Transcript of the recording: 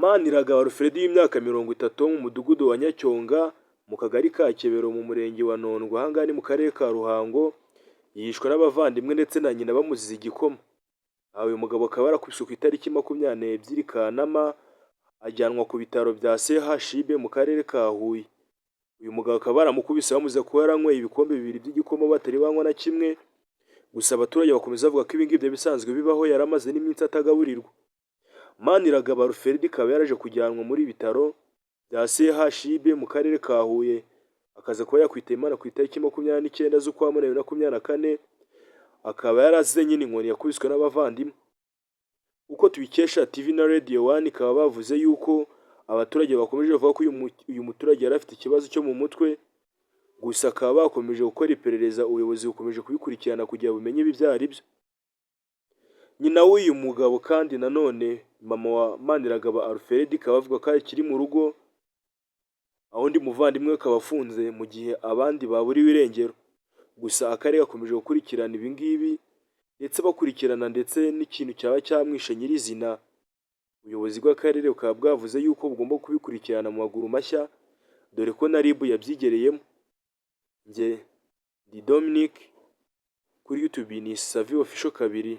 Maniragaba Alfred w'imyaka 30 wo mu mudugudu wa Nyacyonga mu kagari ka Kebero mu murenge wa Nondwe, aha ngaha ni mu karere ka Ruhango, yishwe n'abavandimwe ndetse na nyina bamuziza igikoma. Aha uyu mugabo akaba yarakubiswe ku itariki 22 Kanama, ajyanwa ku bitaro bya CHUB mu karere ka Huye. Uyu mugabo akaba baramukubise bamuziza kuba yaranyweye ibikombe bibiri by'igikoma batari banywa na kimwe, gusa abaturage bakomeza bavuga ko ibi ngibi bisanzwe bibaho, yari amaze n'iminsi atagaburirwa. Maniragaba Alfred akaba yaraje kujyanwa muri ibi bitaro bya CHUB mu karere ka Huye, akaza kuba yakwitaba Imana ku itariki 29 z'ukwa munani 2024, akaba yarazize nyine inkoni yakubiswe n'abavandimwe. Uko tubikesha TV na Radio One, ikaba bavuze yuko abaturage bakomeje bavuga ko uyu muturage yari afite ikibazo cyo mu mutwe, gusa akaba bakomeje gukora iperereza, ubuyobozi bukomeje kubikurikirana kugira bumenye ibi ibyo ari byo. Nyina w'uyu mugabo kandi nanone mama wa Maniragaba Alfred akaba avuga ko akiri mu rugo, aho undi muvandimwe we akaba afunze mu gihe abandi baburiwe irengero. Gusa akarere gakomeje gukurikirana ibi ngibi ndetse bakurikirana ndetse n'ikintu cyaba cyamwishe nyirizina. Ubuyobozi bw'akarere bukaba bwavuze yuko bugomba kubikurikirana mu maguru mashya, dore ko na RIB yabyigereyemo. Njye ndi Dominic, kuri YouTube ni Savi Official 2.